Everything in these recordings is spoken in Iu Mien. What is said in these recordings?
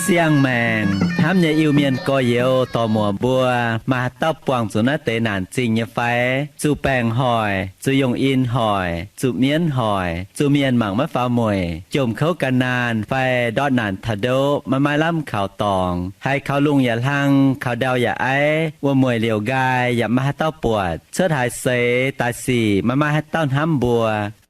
Siang-maengc hnamv nyei Iu-Mienh gorx-youz dorc-muoc mbuo, maaih haaix dauh buangh zuqc naaiv deix naanc zingh nyei fai? Zuqc baengc hoic, zuqc yongh in hoic, zuqc mienv hoic, zuqc mienh mangc maiv faaux mueic, jomc kouv gan naanh fai ndortv naanc taux ndoqv maiv maaih lamh kaux dorngx, haiz kaux lungh yaac hlang, kaux ndau yaac aiv, wuom-mueic liouc nqaai yaac maiv maaih haaix dauh buatc, cuotv haaix seix daaih sic maiv maaih haaix dauh hnamv mbuo,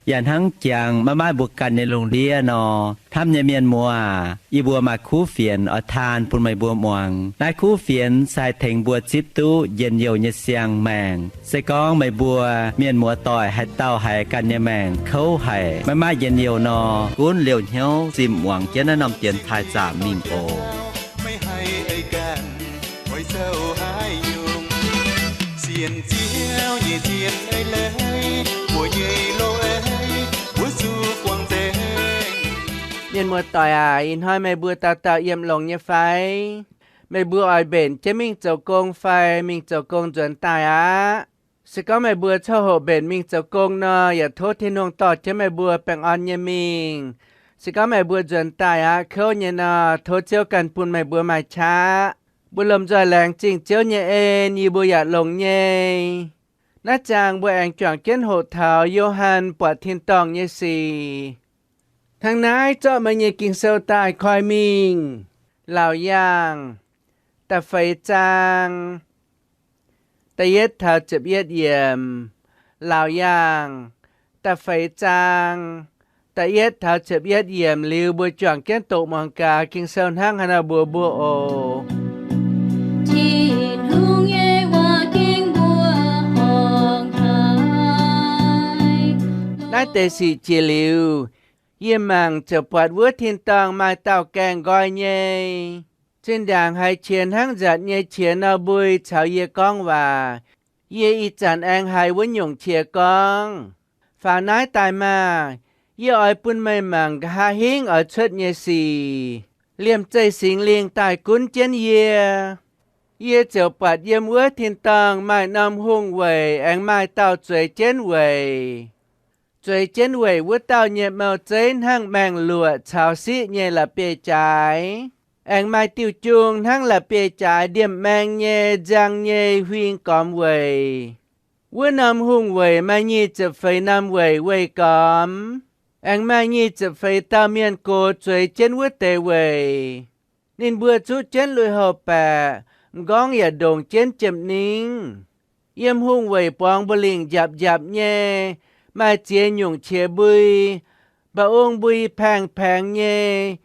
yaac hnangv jangx maiv maaih mbuo ganh nyei lungh ndiev nor. Hnamv nyei mienh muoz, yie mbuo maaih kuv fienx oix taan bun meih mbuo muangx. Naaiv kuv fienx se haih tengx mbuo zipv duqv njien-youh nyei siang-maengc. Se gorngv meih mbuo mienh muoz-doic haaix dauh haiz ganh nyei maengc kouv haic, maiv maaih njien-youh nor, gunv liouh hnyouv zimh muangx jienv naaiv norm dienx taaih zaamc mingh oc. Mienh muoz-doic aac, ih hnoi meih mbuo dauh dauh yiem longx nyei fai? Meih mbuo oix mbenc jienv mingh zoux gong fai mingh zoux gong nzuonx daaih aqv? Se gorngv meih mbuo coqv hoqc mbenc mingh zoux gong nor, yaac tov Tin-Hungh dorh jienv meih mbuo baengh orn nyei mingh. Se gorngv meih mbuo nzuonx daaih aqv kouv nyei nor, tov Ziouv ganh bun meih mbuo maaih qaqv. Mbuo lomh nzoih laengz zingh Ziouv nyei en, yie mbuo yaac longx nyei. Naaiv zaang mbuo aengx juangc jienv hoqc taux Yo^han buatc tin-dorngh nyei sic. Hnangv naaiv, zorqv meih nyei Ging-Sou daaih koi mingh. Laauc Yaangh da'feix zaang da'yietv taux ziepc yietv yiemc. Laauc Yaangh da'feix zaang da'yietv taux ziepc yietv yiemc liuz, mbuo juangc jienv doqc muangx gaax Ging-Sou hnangv haaix nor mbuox mbuo oc. Tin-Hungh nyei waac ging mbuo horngc haic. Naaiv deix sic jiex liuz, yie mangc ziouc buatc wuov tin-dorngh maaih dauh gaengh nqoi nyei. Zinh ndaangc haiz qiex hnangv nzatc nyei qiex nor mbui caux yie gorngv waac. Yie ih zanc aengx haiz wuov nyungc qiex gorngv, Faaux naaiv daaih maah! Yie oix bun meih mangc nqa'haav hingv oix cuotv nyei sic. Liemh zeih Singx Lingh daaih gunv jienv yie. Yie ziouc buatc yiem wuov tin-dorngh maaih norm hungh weic aengx maaih dauh zueiz jienv weic. Zueiz jienv weic wuov dauh nyei mouc zeiv hnangv maeng-luoqc caux siqv nyei la'bieiv-jaaix, aengx maaih diuh jung hnangv la'bieiv-jaaix ndiemh maeng nyei nziang nyei huing gormx weic. Wuov norm hungh weic maaih nyic ziepc feix norm weic weih gormx, aengx maaih nyic ziepc feix dauh mienh gox zueiz jienv wuov deix weic. Ninh mbuo zuqv jienv lui-houx-baeqc, m'nqorngv yaac ndongc jienv jiem-ningv. Yiem hungh weic borngz mba'lingc njapc njapc nyei, maaih ziex nyungc qiex mbui, mba'ong mbui paeng-paengx nyei.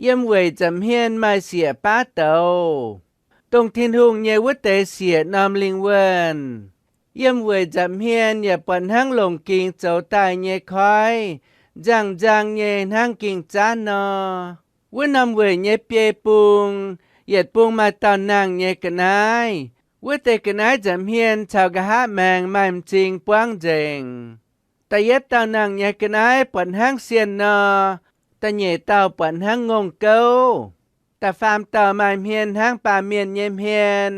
Yiem weic nza'hmien maaih siec baav douz, dongh Tin-Hungh nyei wuov deix siec norm lingh wuonh. Yiem weic nza'hmien yaac buatc hnangv longc gingx zoux daaih nyei koiv, nzangh nzang nyei hnangv ging-zaanv nor. Wuov norm weic nyei biei bung, yietc bung maaih dauh nangh nyei ga'naaiv. Wuov deix ga'naaiv nza'hmien caux nqa'haav maengx maaih m'zing buangv nzengc. Da'yietv dauh nangh nyei ga'naaiv buatc hnangv sienh nor, da'nyeic dauh buatc hnangv ngongh gouv, da'faam dauh maaih hmien hnangv baamh mienh nyei hmien,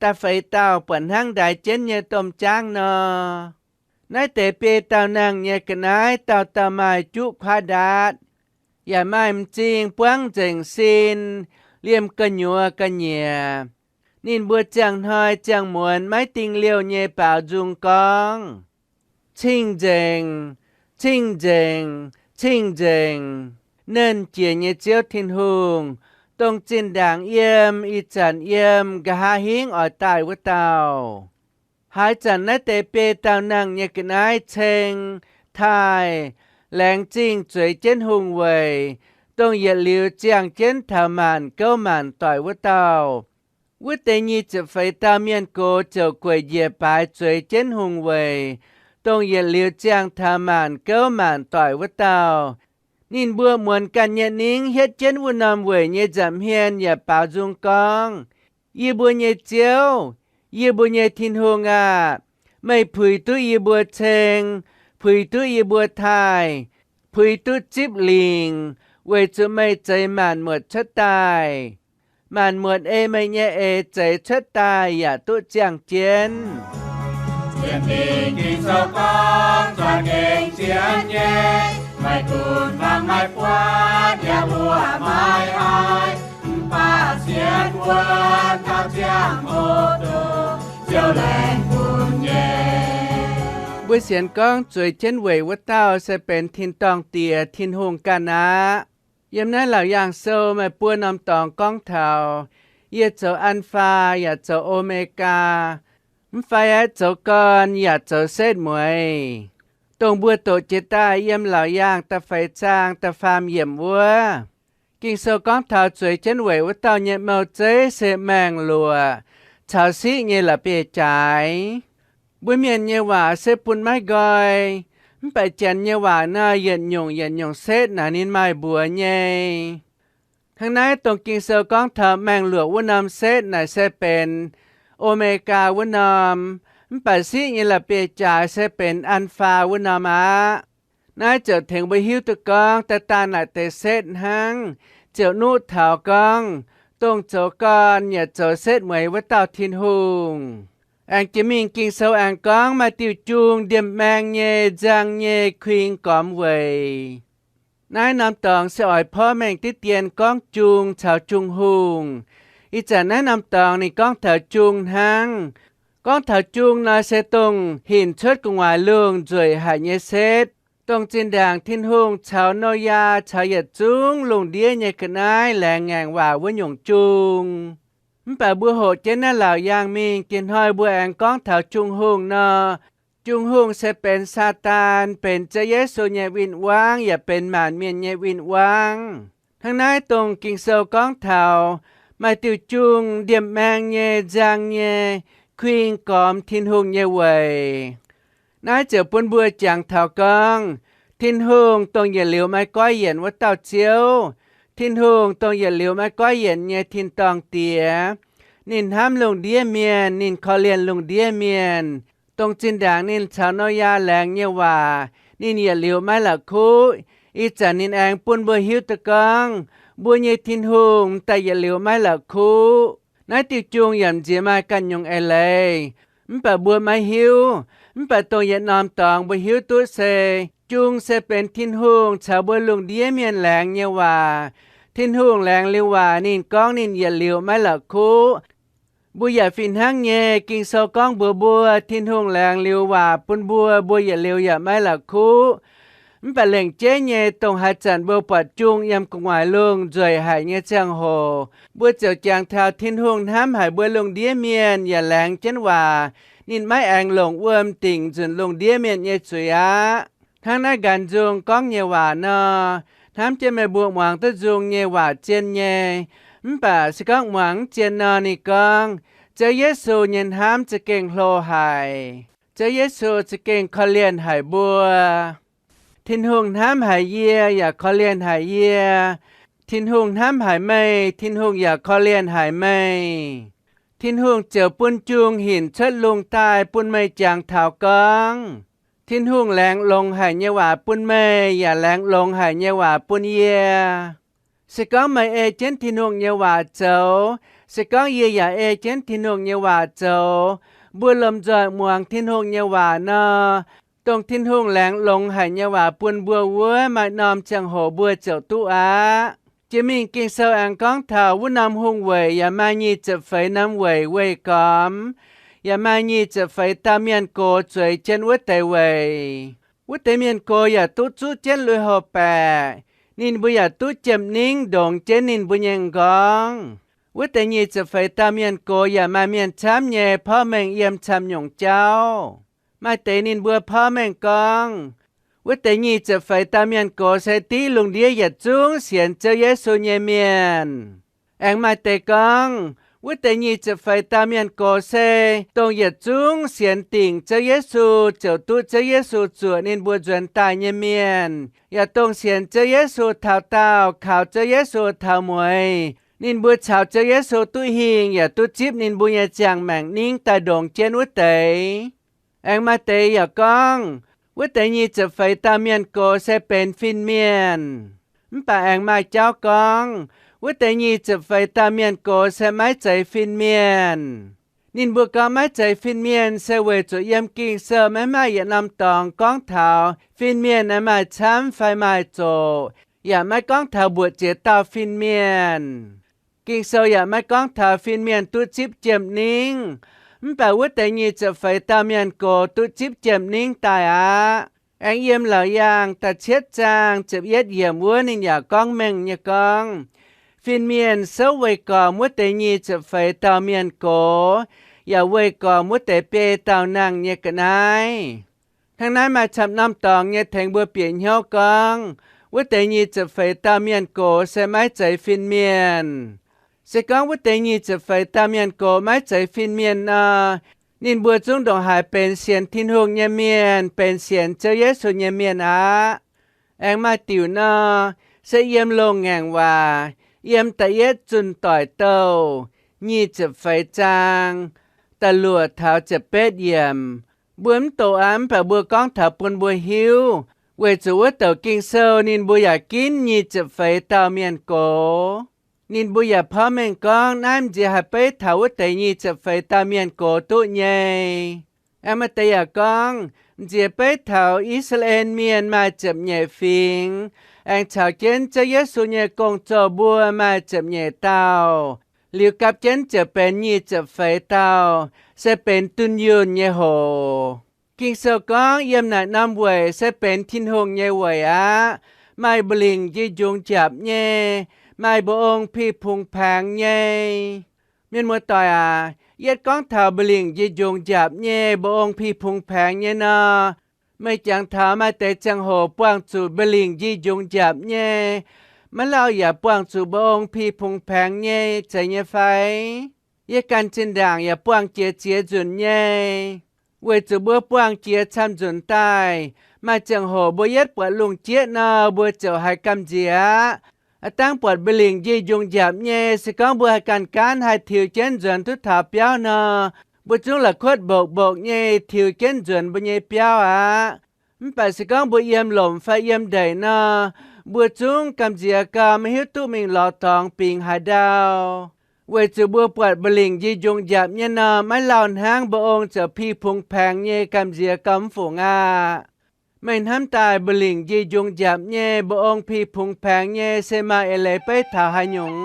da'feix dauh buatc hnangv ndaix jienv nyei domh jaangv nor. Naaiv deix biei dauh nangh nyei ga'naaiv dauh dauh maaih juqv kuaaiv ndaatv, yaac maaih m'zing buangv nzengc sin, liemh gu'nyuoz ga'nyiec. Ninh mbuo ziangh hnoi ziangh muonz maiv dingh liouh nyei baaux nzung gorngv, Cing-nzengc, cing-nzengc, cing-nzengc, Nernh Jiex nyei Ziouv Tin-Hungh, dongh zinh ndaangc yiem, ih zanc yiem, nqa'haav hingv oix daaih wuov dauh. Haaix zanc naaiv deix biei dauh nangh nyei ga'naaiv ceng, taaih, laengz zingh zueiz jienv hungh weic, dongh yietc liuz ziangh jienv taux maanc gouv maanc doic wuov dauh, wuov deix nyic ziepc feix dauh mienh gox ziouc gueic njiec baaix zueiz jienv hungh weic, dongh yietc liuz ziangh taux maanc gouv maanc doic wuov dauh. Ninh mbuo muonz ganh nyei ningv hietv jienv wuov norm weic nyei nza'hmien yaac baaux nzung gorngv, Yie mbuo nyei Ziouv, yie mbuo nyei Tin-Hungh aah! Meih puix duqv yie mbuo ceng, puix duqv yie mbuo taaih, puix duqv zipv lingc, weic zuqc meih zeix maanc muotc cuotv daaih. Maanc muotc ei meih nyei eix zeix cuotv daaih yaac duqv ziangh jienv. Mbuo sienx gorngv zueiz jienv weic wuov dauh se benx tin-dorngh Diex, Tin-Hungh ganh aqv. Yiem naaiv Laauc Yaangh Sou maaih buo norm dorngx gorngv taux, yie zoux An^faa yaac zoux O^me^gaa, mv fai aeqv, zoux gorn yaac zoux setv mueiz, dongh mbuo doqc jiex daaih yiem Laauc Yaangh da'feix zaang da'faam yiemc wuov. Ging-Sou gorngv taux zueiz jienv weic wuov dauh nyei mouh zeiv se maengh luoqc caux siqv nyei la'bieiv-jaaix. Mbuo mienh nyei waac se bun maiv nqoi, mv baac janx nyei waac nor yietc nyungc yietc nyungc setv naaic ninh maaih mbuox nyei. Hnangv naaiv dongh Ging-Sou gorngv taux maengh luoqc wuov norm setv naaic se benx O^me^gaa wuov norm, mv baac siqv nyei la'bieiv-jaaix se benx An^faa wuov norm aqv. Naaiv ziouc tengx mbuo hiuv duqv gorngv daaih daanh naaic deix setv hnangv, ziouc nuqv taux gorngv dongh zoux gorn yaac zoux setv mueiz wuov dauh Tin-Hungh. Aengx jiex mingh Ging-Sou aengx gorngv maaih diuh jung ndiemh maeng nyei, nzang nyei, kuing gormx weic. Naaiv norm dorngx se oix porv mengh diqv dien gorngv jung caux Jung-Hungh. Ih zanc naaiv norm dorngx ninh gorngv taux jung hnangv. Gorngv taux jung nor se dongh hinc cuotv gu'nguaaic lungh nzueic haic nyei setv, dongh zinh ndaangc Tin-Hungh caux Noyaa caux yietc zungv lungh ndiev nyei ga'naaiv laengz ngaengc waac wuov nyungc jung. Mv baac mbuo hoqc jienv naaiv Laauc Yaangh mingh, dieh hnoi mbuo aengx gorngv taux Jung-Hungh nor, Jung-Hungh se benx Saadaan, benx Ziouv Yesu nyei win-wangv, yaac benx maanc mienh nyei win-wangv. Hnangv naaiv dongh Ging-Sou gorngv taux maaih diuh jung ndiemh maeng nyei, nzang nyei, kuing gormx Tin-Hungh nyei weic. Naaiv ziouc bun mbuo jangx taux gorngv, Tin-Hungh dongh yietc liuz maiv goiv yienc wuov dauh Ziouv, Tin-Hungh dongh yietc liuz maiv goiv yienc nyei tin-dorngh Diex. Ninh hnamv lungh ndiev mienh, ninh korv-lienh lungh ndiev mienh. Dongh zinh ndaangc ninh caux Noyaa laengz nyei waac, ninh yietc liuz maiv la'kuqv. Ih zanc ninh aengx bun mbuo hiuv duqv gorngv, mbuo nyei Tin-Hungh m'daaih yietc liuz maiv la'kuqv. Naaiv diuh jung yaac m'nziex maaih ganh nyungc eix leiz, mv baac mbuo maiv hiuv. Mv baac dongh yietc norm dorngx mbuo hiuv duqv se, jung se benx Tin-Hungh caux mbuo lungh ndiev mienh laengz nyei waac. Tin-Hungh laengz liuz waac ninh gorngv ninh yietc liuz maiv la'kuqv. Mbuo yaac fih hnangv nyei, Ging-Sou gorngv mbuox mbuo, Tin-Hungh laengz liuz waac bun mbuo, mbuo yietc liuz yaac maiv la'kuqv. Mv baac lengc jeiv nyei, dongh haaix zanc mbuo buatc jung yiem gu'nguaaic lungh nzueic haic nyei ziangh hoc, mbuo ziouc jangx taux Tin-Hungh hnamv haic mbuo lungh ndiev mienh yaac laengz jienv waac. Ninh maiv aengx longc wuom dingc nzunc lungh ndiev mienh nyei zuiz aqv. Hnangv naaiv nqanx nzung gorngv nyei waac nor, hnamv jienv meih mbuo muangx duqv nzung nyei waac zien nyei. Mv baac se gorngv muangx mv zien nor, ninh gorngv, Ziouv Yesu nyei hnamv za'gengh hlo haic. Ziouv Yesu za'gengh korv-lienh haic mbuo. Tin-Hungh hnamv haic yie yaac korv-lienh haic yie. Tin-Hungh hnamv haic meih, Tin-Hungh yaac korv-lienh haic meih. Tin-Hungh ziouc bun jung hinc cuotv lungh daaih bun meih jangx taux gorngv, Tin-Hungh laengz longx haic nyei waac bun meih yaac laengz longx haic nyei waac bun yie. Se gorngv meih ei jienv Tin-Hungh nyei waac zoux, se gorngv yie yaac ei jienv Tin-Hungh nyei waac zoux, mbuo lomh nzoih muangx Tin-Hungh nyei waac nor, dongh Tin-Hungh laengz longx haic nyei waac bun mbuo wuov, maaih norm ziangh hoc mbuo ziouc duqv aqv. Jiex mingh Ging-Sou aengx gorngv taux wuov norm hungh weic yaac maaih nyic ziepc feix norm weic weih gormx, yaac maaih nyic ziepc feix dauh mienh gox zueiz jienv wuov deix weic. Wuov deix mienh gox yaac duqv zuqv jienv lui-houx-baeqc. Ninh mbuo yaac duqv jiem-ningv ndongx jienv ninh mbuo nyei m'nqorngv. Wuov deix nyic ziepc feix dauh mienh gox yaac maaih mienh camv nyei porv mengh yiem camv-nyungc jauv. Maaih deix ninh mbuo porv mengh gorngv, wuov deix nyic ziepc feix dauh mienh gox se div lungh ndiev yietc zungv sienx Ziouv Yesu nyei mienh. Aengx maaih deix gorngv, wuov deix nyic ziepc feix dauh mienh gox se dongh yietc zungv sienx dingc Ziouv Yesu, ziouc duqv Ziouv Yesu zuoqc ninh mbuo nzuonx daaih nyei mienh, yaac dongh sienx Ziouv Yesu taux daauh, kaux Ziouv Yesu taux mueiz, ninh mbuo caux Ziouv Yesu duqv hingh yaac duqv zipv ninh mbuo nyei ziangh maengc ningv daaih ndongx jienv wuov deix. Aengx maaih deix yaac gorngv, wuov deix nyic ziepc feix dauh mienh gox se benx fin-mienh. Mv baac aengx maaih jauv gorngv, wuov deix nyic ziepc feix dauh mienh gox se maiv zeiz fin-mienh. Ninh mbuo gorngv maiv zeiz fin-mienh se weic zuqc yiem Ging-Sou maiv maaih yietc norm dorngx gorngv taux fin-mienh aengx maaih camv fai maaih zoqc, yaac maiv gorngv taux mbuoqc ziex dauh fin-mienh. Ging-Sou yaac maiv gorngv taux fin-mienh duqv zipv jiem-ningv. Mv baac wuov deix nyic ziepc feix dauh mienh gox duqv zipv jiem-ningv daaih aqv. Aengx yiem Laauc Yaangh da'cietv zaang ziepc yietv yiemc wuov ninh yaac gorngv mengh nyei gorngv, fin-mienh souv weih gormx wuov deix nyic ziepc feix dauh mienh gox, yaac weih gormx wuov deix biei dauh nangh nyei ga'naaiv. Hnangv naaiv maaih camv norm dorngx nyei tengx mbuo bieqc hnyouv gorngv, wuov deix nyic ziepc feix dauh mienh gox se maiv zeiz fin-mienh. Se gorngv wuov deix nyic ziepc feix dauh mienh gox maiv zeiz fin-mienh nor, ninh mbuo zungv ndongc haaix benx sienx Tin-Hungh nyei mienh, benx sienx Ziouv Yesu nyei mienh aqv. Aengx maaih diuc nor, se yiem Loz-Ngaengc Waac, yiem da'yietv Zunh Doic Douh, nyic ziepc feix zaang, da'luoqc taux ziepc betv yiemc. Mbuo mv doqc aqv, mv baac mbuo gorngv taux bun mbuo hiuv, weic zuqc wuov douc Ging-Sou ninh mbuo yaac ginv nyic ziepc feix dauh mienh gox. Ninh mbuo yaac porv mengh gorngv naaiv m'nziex haih beiv taux wuov deix nyic ziepc feix dauh mienh gox duqv nyei. Aengx maaih deix yaac gorngv, m'nziex beiv taux I^saa^laa^en Mienh maaih ziepc nyeic fingx, aengx caux jienv Ziouv Yesu nyei gong-zoh mbuo maaih ziepc nyeic dauh, liuz gapv jienv ziouc benx nyic ziepc feix dauh, se benx dunh yunh nyei hoc. Ging-Sou gorngv yiem naaic norm weic se benx Tin-Hungh nyei weic aqv, maaih mba'lingc njiec njungx njapc nyei, maaih mba'ong pih pungx paengx nyei. Mienh muoz-doic aac, yietv gorngv taux mba'lingc njiec njungx njapc nyei, mba'ong pih pungx paengx nyei nor, meih jangx taux maaih deix ziangh hoc buangh zuqc mba'lingc njiec njungx njapc nyei, maiv lauh yaac buangh zuqc mba'ong pih pungx paengx nyei zeiz nyei fai? Yie ganh zinh ndaangc yaac buangh jiex ziex nzunc nyei. Weic zuqc mbuo buangh jiex camv nzunc daaih, maaih ziangh hoc mbuo yietv buatc lungh jieqv nor, mbuo ziouc haiz gamh nziex aqv. Aav dangv buatc mba'lingc njiec njungx njapc nyei, se gorngv mbuo haih ganh gaanv haih tiux jienv nzuonx duqv taux biauv nor, mbuo zungv la'kuotv mbokc mbokc nyei tiux jienv nzuonx mbuo nyei biauv aqv. Mv baac se gorngv mbuo yiem lomc fai yiem ndeic nor, mbuo zungv gamh nziex gau, maiv hiuv duqv mingh lorz dorngx bingx haaix ndau. Weic zuqc mbuo buatc mba'lingc njiec njungx njapc nyei nor, maiv lauh hnangv mba'ong ziouc pih pungx paengx nyei, gamh nziex gau mv fungc aqv. Meih hnamv daaih mba'lingc njiec njungx njapc nyei, mba'ong pih pungx paengx nyei se maaih eix leiz beiv taux haaix nyungc?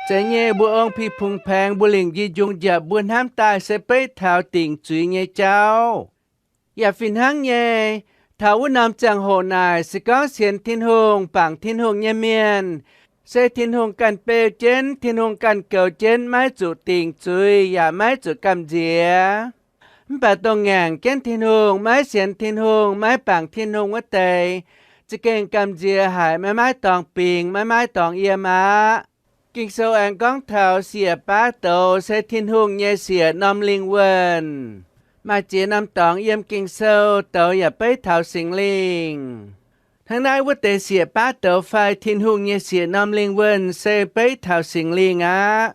Zeiz nyei, mba'ong pih pungx paengx, mba'lingc njiec njungx njapc mbuo hnamv daaih se beiv taux dingc zuiz nyei jauv. Yaac fih hnangv nyei, taux wuov norm ziangh hoc naaic, se gorngv sienx Tin-Hungh, bangc Tin-Hungh nyei mienh, se Tin-Hungh ganh beu jienv, Tin-Hungh ganh goux jienv, maiv zuqc dingc zuiz yaac maiv zuqc gamh nziex. Mv baac dongh ngaengc jienv Tin-Hungh, maiv sienx Tin-Hungh, maiv bangc Tin-Hungh wuov deix, za'gengh gamh nziex haic, maiv maaih dorngx bingx, maiv maaih dorngx yiem aqv. Ging-Sou aengx gorngv taux siec baav douz se Tin-Hungh nyei siec norm lingh wuonh. Maaih ziex norm dorngx yiem Ging-Sou douz yaac beiv taux Singx Lingh. Hnangv naaiv wuov deix siec baav douz fai Tin-Hungh nyei siec norm lingh wuonh se beiv taux Singx Lingh aqv.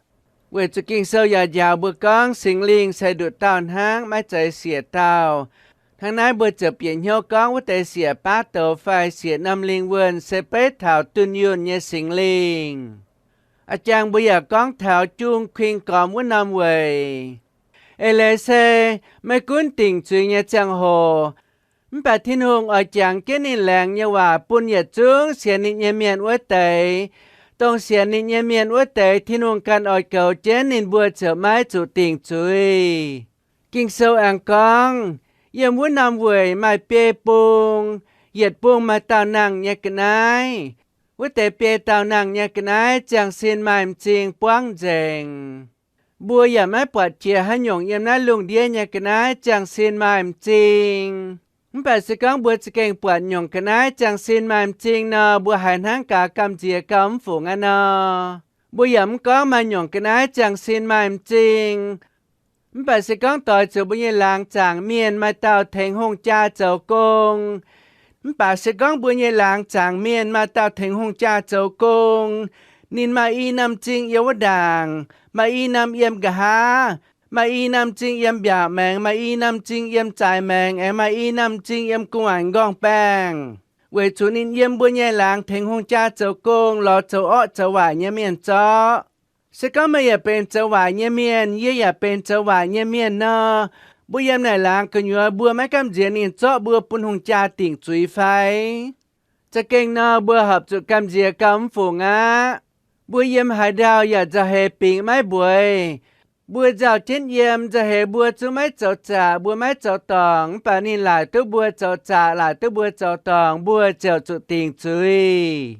Weic zuqc Ging-Sou yaac njaaux mbuo gorngv Singx Lingh se nduqc dauh hnangv, maiv zeiz siec dauh. Hnangv naaiv mbuo ziouc bieqc hnyouv gorngv wuov deix siec baav douz fai siec norm lingh wuonh se beiv taux dunh yunh nyei Singx Lingh. A'jang mbuo yaac gorngv taux jung kuing gormx wuov norm weic. Eix leiz se maiv gunv dingc zuiz nyei ziangh hoc, mv baac Tin-Hungh oix jangx jienv ninh laengz nyei waac bun yietc zungv sienx ninh nyei mienh wuov deix. Dongh sienx ninh nyei mienh wuov deix, Tin-Hungh ganh oix goux jienv ninh mbuo ziouc maiv zuqc dingc zuiz. Ging-Sou aengx gorngv, yiem wuov norm weic maaih biei bung, yietc bung maaih dauh nangh nyei ga'naaiv. Wuov deix biei dauh nangh nyei ga'naaiv ziangh sin maaih m'zing buangv nzengc. Mbuo yaac maiv buatc jiex haaix nyungc yiem naaiv lungh ndiev nyei ga'naaiv ziangh sin maaih m'zing. Mv baac se gorngv mbuo za'gengh buatc nyungc ga'naaiv ziangh sin maaih m'zing nor, mbuo haiz hnangv gaax gamh nziex gau mv fungc aqv nor. Mbuo yaac mv gorngv maaih nyungc ga'naaiv ziangh sin maaih m'zing. Mv baac se gorngv doix zuqc mbuo nyei laangz zaangc mienh maaih dauh tengx hungh jaa zoux gong, mv baac se gorngv mbuo nyei laangz zaangc mienh maaih dauh tengx hungh jaa zoux gong, ninh maaih i norm m'zing yiem wuov ndaangc, maaih i norm yiem nqa'haav, Maaih i norm m'zing yiem mbiaauc maengx, maaih i norm m'zing yiem zaaix maengx, aengx maaih i norm m'zing yiem gu'nguaaic m'nqorngv-baengh, weic zuqc ninh yiem mbuo nyei laangz tengx hungh jaa zoux gong lorz zoux orqv zoux waaic nyei mienh zorqv. Se gorngv meih yaac benx zoux waaic nyei mienh, yie yaac benx zoux waaic nyei mienh nor, mbuo yiem naaic laangz gu'nyuoz mbuo maiv gamh nziex ninh zorqv mbuo bun hungh jaa dingc zuiz fai? Za'gengh nor, mbuo horpc zuqc gamh nziex gauh mv fungc aqv. Mbuo yiem haaix ndau yaac nzauh heix bingx maiv mbueiz. Mbuo nzauh jienv yiem, nzauh heix mbuo zungv maiv zoux zaqc, mbuo maiv zoux dorngc, mv baac ninh laaic duqv mbuo zoux zaqc, laaic duqv mbuo zoux dorngc, mbuo ziouc zuqc dingc zuiz.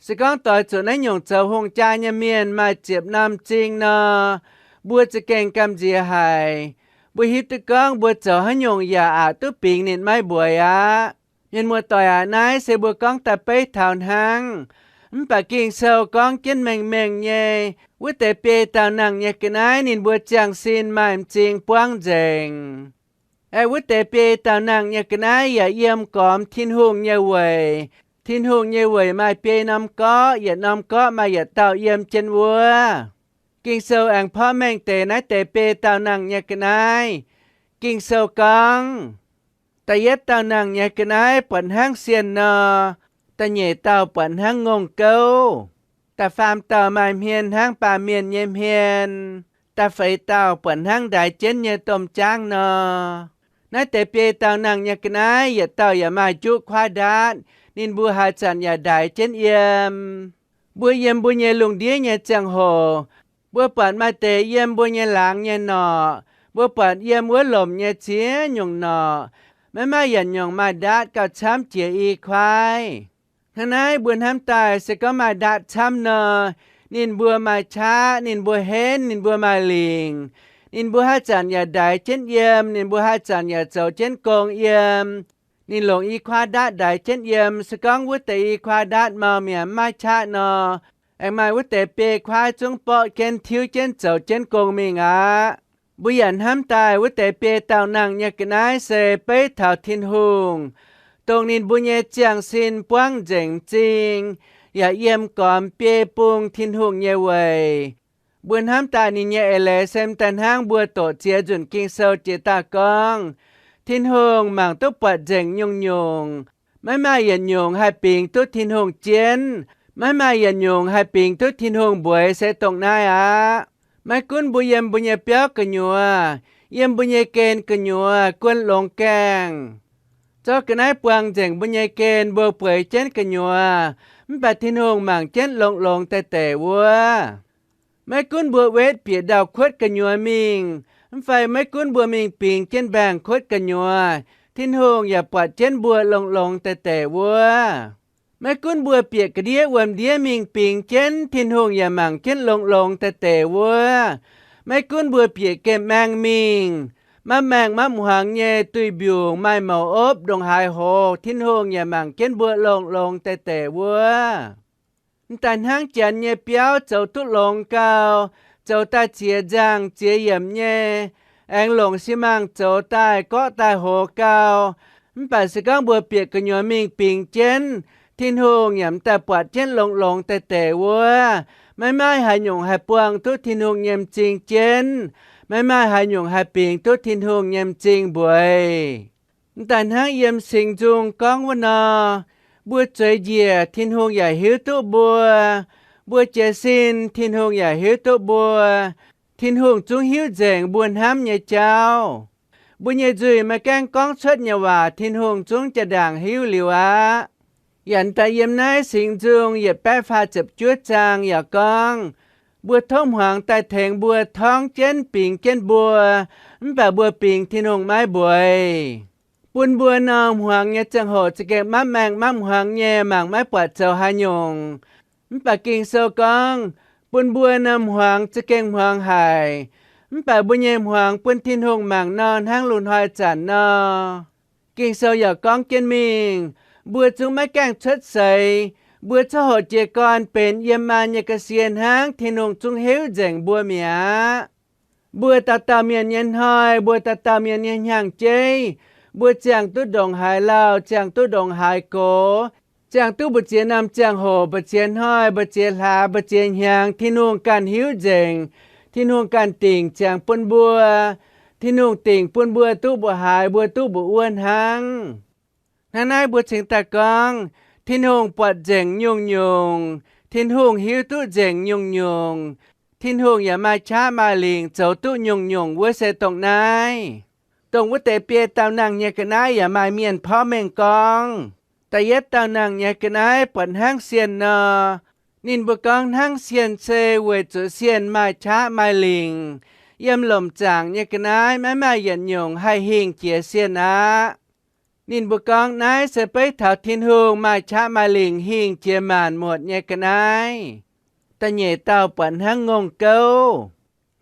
Se gorngv doix zuqc naaiv nyungc zoux hungh jaa nyei mienh maaih ziepc norm m'zing nor, mbuo za'gengh gamh nziex haic. Mbuo hiuv duqv gorngv mbuo zoux haaix nyungc yaac aqc duqv bingx ninh maiv mbueiz aqv. Mienh muoz-doic aac, naaiv se mbuo gorngv daaih beiv taux hnangv. Mv baac Ging-Sou gorngv jienv mengh mengh nyei, wuov deix biei daauh nangh nyei ga'naaiv ninh mbuo ziangh sin maaih m'zing buangv nzengc. Aeqv, wuov deix biei daauh nangh nyei ga'naaiv yaac yiem gormx Tin-Hungh nyei weic. Tin-Hungh nyei weic maaih biei norm gorqv, yietc norm gorqv maaih yietc dauh yiem jienv wuov. Ging-Sou aengx porv mengh deix naaiv deix biei daauh nangh nyei ga'naaiv. Ging-Sou gorngv, da'yietv dauh nangh nyei ga'naaiv buatc hnangv sienh nor, da'nyeic dauh buatc hnangv ngongh gouv, da'faam dauh maaih hmien hnangv baamh mienh nyei hmien, da'feix dauh buatc hnangv ndaix jienv nyei domh jaangv nor. Naaiv deix biei dauh nangh nyei ga'naaiv yietc dauh yaac maaih juqv kuaaiv ndaatv, ninh mbuo haaix zanc yaac ndaix jienv yiem. Mbuo yiem mbuo nyei lungh ndiev nyei ziangh hoc, mbuo buatc maaih deix yiem mbuo nyei laangz nyei norqc, mbuo buatc yiem wuov lomc nyei ziex nyungc norqc, maiv maaih yietc nyungc maaih ndaatv gauh camv jiex i kuaaiv. Hnangv naaiv mbuo hnamv daaih se gorngv maaih ndaatv camv nor, ninh mbuo maaih qaqv, ninh mbuo henv, ninh mbuo maaih lingc, ninh mbuo haaix zanc yaac ndaix jienv yiem, ninh mbuo haaix zanc yaac zoux jienv gong yiem. Ninh longc i kuaaiv ndaatv ndaix jienv yiem. Se gorngv wuov deix i kuaaiv ndaatv mau mi'aqv, maiv qaqv nor, aengx maaih wuov deix biei kuaaiv zungv borqv jienv tiuv jienv zoux jienv gong mingh aqv. Mbuo yaac hnamv daaih wuov deix biei dauh nangh nyei ga'naaiv se beiv taux Tin-Hungh, dongh ninh mbuo nyei ziangh sin buangv nzengc m'zing, yaac yiem gormx biei bung Tin-Hungh nyei weic. Mbuo hnamv daaih ninh nyei eix leiz se m'daaih hnangv mbuo doqc ziex nzunc Ging-Sou jiex daaih gorngv, Tin-Hungh mangc duqv buatc nzengc nyungc-nyungc. Maiv maaih yietc nyungc haih bingx duqv Tin-Hungh jienv. Maiv maaih yietc nyungc haih bingx duqv Tin-Hungh mbueiz se dongh naaiv aqv. Maiv gunv mbuo yiem mbuo nyei biauv gu'nyuoz, yiem mbuo nyei gen gu'nyuoz guon longx gaengh, zorqv ga'naaiv buang nzengc mbuo nyei gen, mbuo bueix jienv gu'nyuoz, mv baac Tin-Hungh mangc jienv longx-longx deix-deix wuov. Maiv gunv mbuo wetv bieqc ndau-kuotv gu'nyuoz mingh, mv fai maiv gunv mbuo mingh bingx jienv mbaengx-kuotv gu'nyuoz, Tin-Hungh yaac buatc jienv mbuo longx-longx deix-deix wuov. Maiv gunv mbuo bieqc ga'ndiev wuom-ndiev mingh bingx jienv, Tin-Hungh yaac mangc jienv longx-longx deix-deix wuov. Maiv gunv mbuo bieqc gemh maeng mingh, mapv maengh mapv hmuangx nyei, duih mbiungc, maaih mouc opv, ndongc haaix hoz, Tin-Hungh yaac mangc jienv mbuo longx-longx deix-deix wuov. M'daaih hnangv janx nyei biauv zoux duqv longx gau, zoux daaih ziex nzangh ziex yiemc nyei, aengx longc si mangh zoux daaih gorqv daaih hoz gau, mv baac se gorngv mbuo bieqc gu'nyuoz mingh bingx jienv, Tin-Hungh yaac m'daaih buatc jienv longx-longx deix-deix wuov. Maiv maaih haaix nyungc haih buangh duqv Tin-Hungh nyei m'zing jienv. Maiv maaih haaix nyungc haih bingx duqv Tin-Hungh nyei m'zing mbueiz. M'daaih hnangv yiem Singx Nzung gorngv wuov nor, mbuo zueiz njiec, Tin-Hungh yaac hiuv duqv mbuo. Mbuo jiez sin, Tin-Hungh yaac hiuv duqv mbuo. Tin-Hungh zungv hiuv nzengc mbuo hnamv nyei jauv. Mbuo nyei nzuih maiv gaengh gorngv cuotv nyei waac, Tin-Hungh zungv jaa-ndaangc hiuv liuz aqv. Yaac daaih yiem naaiv Singx Nzung yietc baeqv faah ziepc juov zaang yaac gorngv, mbuo tov hmuangx daaih tengx mbuo torngv jienv bingx jienv mbuo, mv baac mbuo bingx Tin-Hungh maiv mbueiz. Bun mbuo norm hmuangx nyei ziangh hoc za'gengh mapv maengh mapv hmuangx nyei, mangc maiv buatc zoux haaix nyungc. Mv baac Ging-Sou gorngv, bun mbuo norm hmuangx za'gengh hmuangx haic, mv baac mbuo nyei hmuangx bun Tin-Hungh mangc nor hnangv lungh hnoi zanc nor. Ging-Sou yaac gorngv jienv mingh, mbuo zungv maiv gaengh cuotv seix. Mbuo coqv hoqc jiez gorn benx yiem maan nyei ga'sie hnangv, Tin-Hungh zungv heuv nzengc mbuo mi'aqv. Mbuo dauh dauh mienh nyei hnoi, mbuo dauh dauh mienh nyei hnyangx-jeiv, mbuo ziangh duqv ndongc haaix lauh, ziangh duqv ndongc haaix gox, ziangh duqv mbu'ziex norm ziangh hoc, mbu'ziex hnoi, mbu'ziex hlaax, mbu'ziex hnyangx, Tin-Hungh ganh hiuv nzengc. Tin-Hungh ganh dingc ziangx bun mbuo. Tin-Hungh dingc bun mbuo duqv mbuoqc haaix, mbuo duqv mbuoqc wuov hnangv. Hnangv naaiv mbuo cingx daaih gorngv, Tin-Hungh buatc nzengc nyungc-nyungc, Tin-Hungh hiuv duqv nzengc nyungc-nyungc, Tin-Hungh yaac maaih qaqv maaih lingc zoux duqv nyungc-nyungc wuov se dongh naaiv. Dongh wuov deix biei dauh nangh nyei ga'naaiv yaac maaih mienh porv mengh gorngv, da'yietv dauh nangh nyei ga'naaiv buatc hnangv sienh nor, ninh mbuo gorngv hnangv sienh se weic zuqc sienh maaih qaqv maaih lingc, yiem lomc zaangc nyei ga'naaiv maiv maaih yietc nyungc haih hingh jiex sienh aqv. Ninh mbuo gorngv naaiv se beiv taux Tin-Hungh maaih qaqv maaih lingc hingh jiex maanc muotc nyei ga'naaiv. Da'nyeic dauh buatc hnangv ngongh gouv.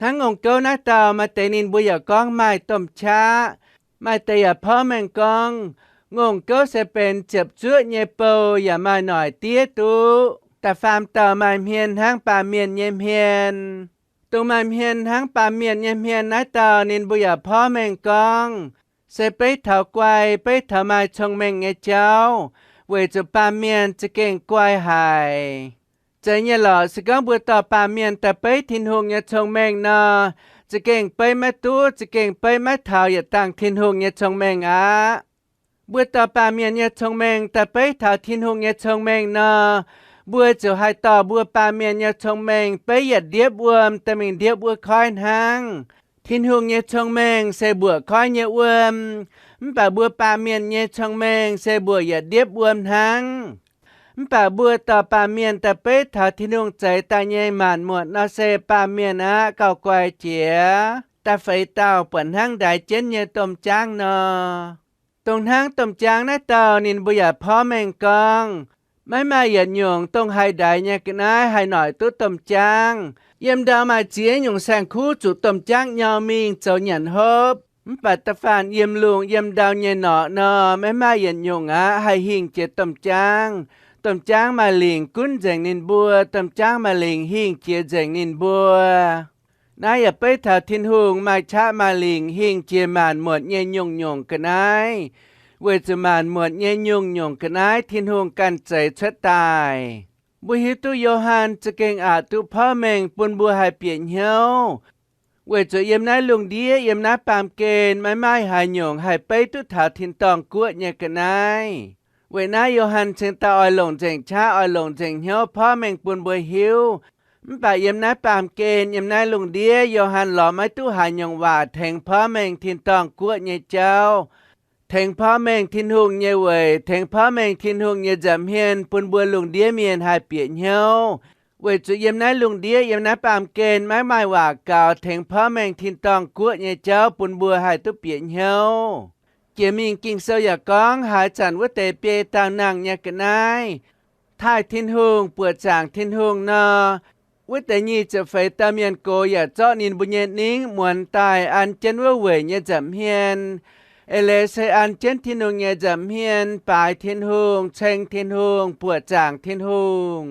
Hnangv ngongh gouv naaiv dauh maaih deix ninh mbuo yaac gorngv maaih domh qaqv, maaih deix yaac porv mengh gorngv, ngongh gouv se benx ziepc zuoqv nyei bou yaac maaih noic diev duqv. Da'faam dauh maaih hmien hnangv baamh mienh nyei hmien. Dongh maaih hmien hnangv baamh mienh nyei hmien naaiv dauh ninh mbuo yaac porv mengh gorngv, se beiv taux guai, beiv taux maaih cong-mengh nyei jauv, weic zuqc baamh mienh za'gengh guai haic. Zeiz nyei lorqc, se gorngv mbuo dorh baamh mienh daaih beiv Tin-Hungh nyei cong-mengh nor, za'gengh beiv maiv duqv, za'gengh beiv maiv taux yietc dangh Tin-Hungh nyei cong-mengh aqv. Mbuo dorh baamh mienh nyei cong-mengh daaih beiv taux Tin-Hungh nyei cong-mengh nor, mbuo ziouc haih dorh mbuo baamh mienh nyei cong-mengh beiv yietc ndiepv wuom daaih mingh ndiepv wuov koiv hnangv. Tin-Hungh nyei cong-mengh se mbuoqc koiv nyei wuom, mv baac mbuo baamh mienh nyei cong-mengh se mbuoqc yietc ndiepv wuom hnangv. Mv baac mbuo dorh baamh mienh daaih beiv taux Tin-Hungh zeix daaih nyei maanc muotc nor se baamh mienh aqv gauh guai jiex. Da'feix dauh buatc hnangv ndaix jienv nyei domh jaangv nor. Dongh hnangv domh jaangv naaiv dauh ninh mbuo yaac porv mengh gorngv, maiv maaih yietc nyungc dongh haih ndaix nyei ga'naaiv haih noic duqv domh jaangv. Yiem ndau maaih ziex nyungc saeng-kuv zuqc domh jaangv nyau mingh zoux nyanc hopv, mv baac da'faanh yiem lungh yiem ndau nyei norqc nor, maiv maaih yietc nyungc aqv haih hingh jiex domh jaangv. Domh jaangv maaih lingc gunv nzengc ninh mbuo, domh jaangv maaih lingc hingh jiex nzengc ninh mbuo. Naaiv yaac beiv taux Tin-Hungh maaih qaqv maaih lingc hingh jiex maanc muotc nyei nyungc-nyungc ga'naaiv, weic zuqc maanc muotc nyei nyungc-nyungc ga'naaiv Tin-Hungh ganh zeix cuotv daaih. Mbuo hiuv duqv Yo^han za'gengh aqc duqv porv mengh bun mbuo haih bieqc hnyouv, weic zuqc yiem naaiv lungh ndiev, yiem naaiv baamh gen maiv maaih haaix nyungc haih beiv duqv taux tin-dorngh guoqv nyei ga'naaiv. Weic naaiv Yo^han cingx daaih oix longc nzengc qaqv, oix longc nzengc hnyouv porv mengh bun mbuo hiuv. Mv baac yiem naaiv baamh gen, yiem naaiv lungh ndiev, Yo^han lorz maiv duqv haaix nyungc waac tengx porv mengh tin-dorngh guoqv nyei jauv, tengx porv mengh Tin-Hungh nyei weic, tengx porv mengh Tin-Hungh nyei nza'hmien bun mbuo lungh ndiev mienh haih bieqc hnyouv. Weic zuqc yiem naaiv lungh ndiev, yiem naaiv baamh gen maiv maaih waac gaux tengx porv mengh tin-dorngh guoqv nyei jauv bun mbuo haih duqv bieqc hnyouv. Jiex mingh Ging-Sou yaac gorngv haaix zanc wuov deix biei dauh nangh nyei ga'naaiv taaih Tin-Hungh, buoqc zaangc Tin-Hungh nor, wuov deix nyic ziepc feix dauh mienh gox yaac zorqv ninh mbuo nyei ningv muonz daaih an jienv wuov weic nyei nza'hmien. Eix leiz se an jienv Tin-Hungh nyei nza'hmien, baaix Tin-Hungh, ceng Tin-Hungh, buoqc zaangc Tin-Hungh.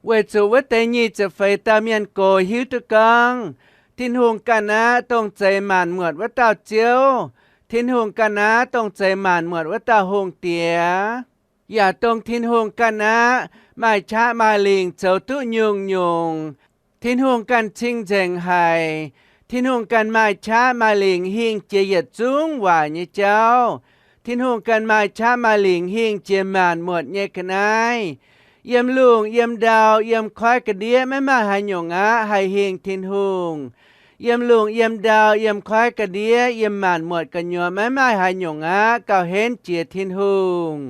Weic zuqc wuov deix nyic ziepc feix dauh mienh gox hiuv duqv gorngv, Tin-Hungh ganh aqv dongh zeix maanc muotc wuov dauh Ziouv. Tin-Hungh ganh aqv dongh zeix maanc muotc wuov dauh hungh diex. Yaac dongh Tin-Hungh ganh aqv maaih qaqv maaih lingc zoux duqv nyungc-nyungc. Tin-Hungh ganh cing-nzengc haic. Tin-Hungh ganh maaih qaqv maaih lingc hingh jiex yietc zungv waaic nyei jauv. Tin-Hungh ganh maaih qaqv maaih lingc hingh jiex maanc muotc nyei ga'naaiv. Yiem lungh, yiem ndau, yiem koiv ga'ndiev maiv maaih haaix nyungc aqv haih hingh Tin-Hungh. Yiem lungh, yiem ndau, yiem koiv ga'ndiev, yiem maanc muotc gu'nyuoz maiv maaih haaix nyungc aqv gauh henv jiex Tin-Hungh.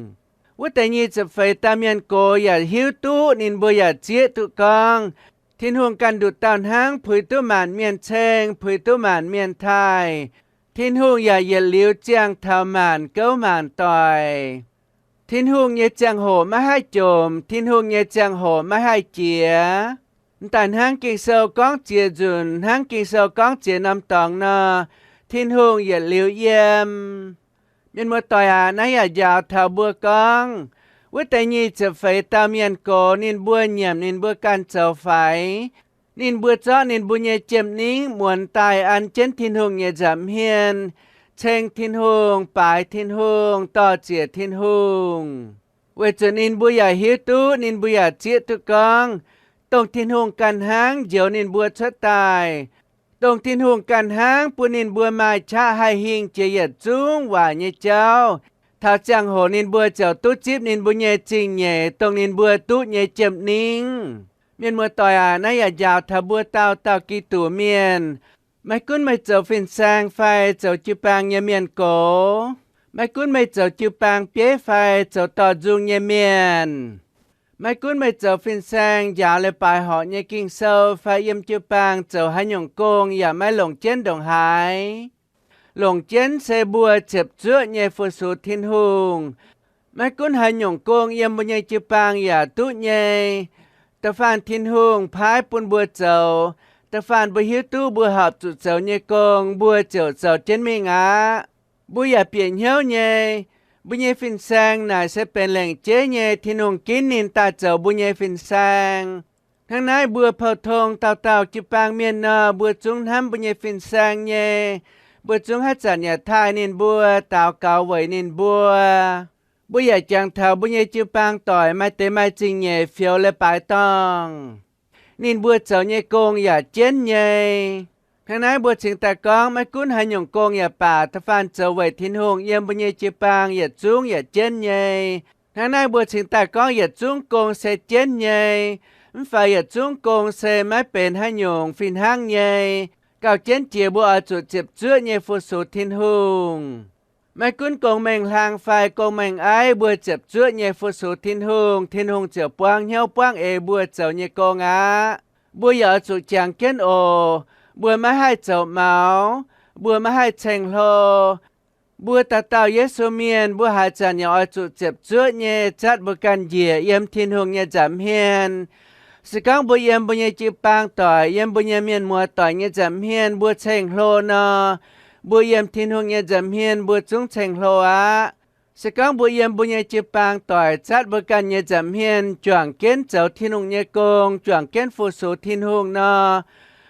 Wuov deix nyic ziepc feix dauh mienh gox yaac hiuv duqv, ninh mbuo yaac zieqv duqv gorngv, Tin-Hungh ganh nduqc dauh hnangv puix duqv maanc mienh ceng, puix duqv maanc mienh taaih. Tin-Hungh yaac yietc liuz ziangh taux maanc gouv maanc doic. Tin-Hungh nyei ziangh hoc maiv haih jomc, Tin-Hungh nyei ziangh hoc maiv haih jiex. M'daaih hnangv Ging-Sou gorngv ziex nzunc, hnangv Ging-Sou gorngv ziex norm dorngx nor, Tin-Hungh yietc liuz yiem. Mienh muoz-doic aac, naaiv yaac njaaux taux mbuo gorngv, wuov deix nyic ziepc feix dauh mienh gox ninh mbuo nyiemc ninh mbuo ganh zoux faix. Ninh mbuo zorqv ninh mbuo nyei jiem-ningv muonz daaih an jienv Tin-Hungh nyei nza'hmien, ceng Tin-Hungh, baaix Tin-Hungh, dor-ziec Tin-Hungh. Weic zuqc ninh mbuo yaac hiuv duqv, ninh mbuo yaac zieqv duqv gorngv, dongh Tin-Hungh ganh hnangv njoux ninh mbuo cuotv daaih, dongh Tin-Hungh ganh hnangv bun ninh mbuo maaih qaqv haih hingh jiex yietc zungv waaic nyei jauv. Taux ziangh hoc ninh mbuo ziouc duqv zipv ninh mbuo nyei zingh nyeic, dongh ninh mbuo duqv nyei jiem-ningv. Mienh muoz-doic aac, naaiv yaac njaaux taux mbuo dauh dauh Giduc mienh. Maiv gunv meih zoux fin-saeng fai zoux jiu-baang nyei mienh gox, maiv gunv meih zoux jiu-baang bieiv fai zoux dorh nzung nyei mienh, maiv gunv meih zoux fin-saeng njaaux leiz-baaix horqc nyei Ging-Sou fai yiem jiu-baang zoux haaix nyungc gong yaac maiv longc jienv ndongc haaix. Longc jienv se mbuo ziepc zuoqv nyei fu-sux Tin-Hungh. Maiv gunv haaix nyungc gong yiem mbuo nyei jiu-baang yaac duqv nyei. Da'faanh Tin-Hungh paaiv bun mbuo zoux, da'faanh mbuo hiuv duqv mbuo horpc zuqc zoux nyei gong, mbuo ziouc zoux jienv mingh aqv. Mbuo yaac bieqc hnyouv nyei, mbuo nyei fin-saeng naaic se benx lengc jeiv nyei Tin-Hungh ginv ninh daaih zoux mbuo nyei fin-saeng. Hnangv naaiv mbuo pou-tong dauh dauh jiu-baang mienh nor, mbuo zungv hnamv mbuo nyei fin-saeng nyei. Mbuo zungv haaix zanc yaac taaih ninh mbuo, daux gaux weic ninh mbuo. Mbuo yaac jangx taux mbuo nyei jiu-baang doic maaih deix maaih zingh nyeic fioux leiz-baaix dorngh, ninh mbuo zoux nyei gong yaac jienv nyei. Hnangv naaiv mbuo cingx daaih gorngv maiv gunv haaix nyungc gong yaac baac, da'faanh zoux weic Tin-Hungh yiem mbuo nyei jiu-baang yietc zungv yaac jienv nyei. Hnangv naaiv mbuo cingx daaih gorngv yietc zungv gong se jienv nyei, mv fai yietc zungv gong se maiv benx haaix nyungc fih hnangv nyei. Gauh jienv jiex mbuo oix zuqc ziepc zuoqv nyei fu-sux Tin-Hungh. Maiv gunv gong-mengh hlang fai gong-mengh aiv, mbuo ziepc zuoqv nyei fu-sux Tin-Hungh, Tin-Hungh ziouc buangv hnyouv buangv eix mbuo zoux nyei gong aqv. Mbuo yaac oix zuqc jangx jienv oc. Mbuo maiv haih zoux maux, mbuo maiv haih ceng-hlo. Mbuo dauh dauh Yesu mienh, mbuo haaix zanc yaac oix zuqc ziepc zuoqv nyei zatv mbuo ganh njiec yiem Tin-Hungh nyei nza'hmien. Se gorngv mbuo yiem mbuo nyei jiu-baang doic, yiem mbuo nyei mienh muoz doic nyei nza'hmien mbuo ceng-hlo nor, mbuo yiem Tin-Hungh nyei nza'hmien mbuo zungv ceng-hlo aqv. Se gorngv mbuo yiem mbuo nyei jiu-baang doic zatv mbuo ganh nyei nza'hmien juangc jienv zoux Tin-Hungh nyei gong, juangc jienv fu-sux Tin-Hungh nor,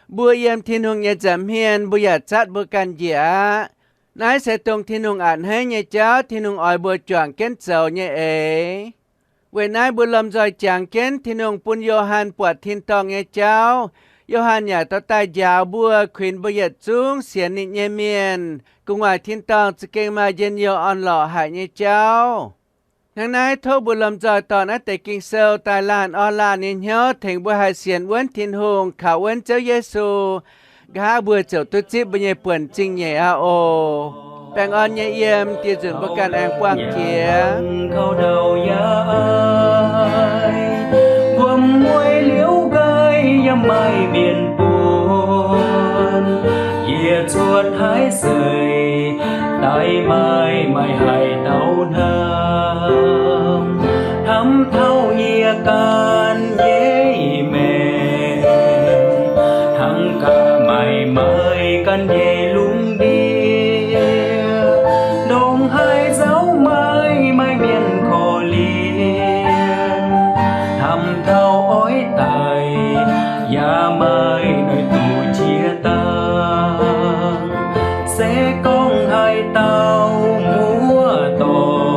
mbuo yiem Tin-Hungh nyei nza'hmien mbuo yaac zatv mbuo ganh njiec aqv. Naaiv se dongh Tin-Hungh a'hneiv nyei jauv, Tin-Hungh oix mbuo juangc jienv zoux nyei eix. Weic naaiv mbuo lomh nzoih jangx jienv Tin-Hungh bun Yo^han buatc tin-dorngh nyei jauv. Yo^han yaac dorh daaih njaaux mbuo, kuinx mbuo yietc zungv sienx ninh nyei mienh gu'nguaaic tin-dorngh za'gengh maaih njien-youh orn-lorqc haic nyei jauv. Hnangv naaiv tov mbuo lomh nzoih dorh naaiv deix Ging-Sou daaih laanh orn laanh nyei hnyouv tengx mbuo haih sienx wuonv Tin-Hungh, kaux wuonv Ziouv Yesu. Nqa'haav mbuo ziouc duqv zipv mbuo nyei buonc zingh nyeic aqv oc. Baengh orn nyei yiem, dieh nzunc mbuo ganh aengx buangh jiex. Wuom-mueiz liuz nqaih yaac maaih mienh buonc, yie cuotv haaix seix daaih maaih, maaih haaix dauh hnamv, hnamv taux yie ganh nyei maengc, hnangv gaax maaih, maaih ganh nyei lungh ndiev, ndongc haaix nzauv maaih, maaih mienh korv-lienh, hnamv taux oix daic yaac maaih, noic duqv jiex dangh. Se gorngv haaix dauh muoz-doic,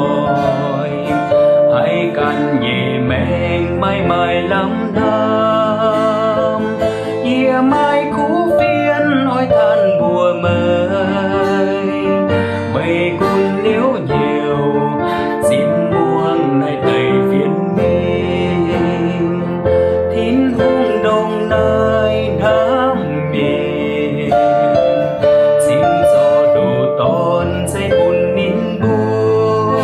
haiz ganh nyei maengc maaih, maaih lamh hnamv, yie maaih kuv fienx oix tanh mbuox meih. Meih gunv liuz njoux zipv muangx naaiv deix fienx mingh. Tin-Hungh ndongc naaiv hnamv mienh, cingx zorc ndoh dorn zeiv bun ninh mbuo.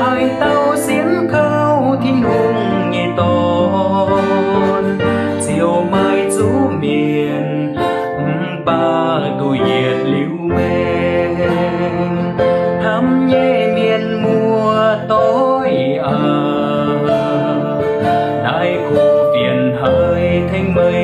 Haaix dauh sienx kaux Tin-Hungh nyei Dorn, ziouc maaih zuqc mienh, mv baac duqv yietc liuz maengc. Hnamv nyei mienh muoz-doic aac, naaiv kuv fienx haiz tengx meih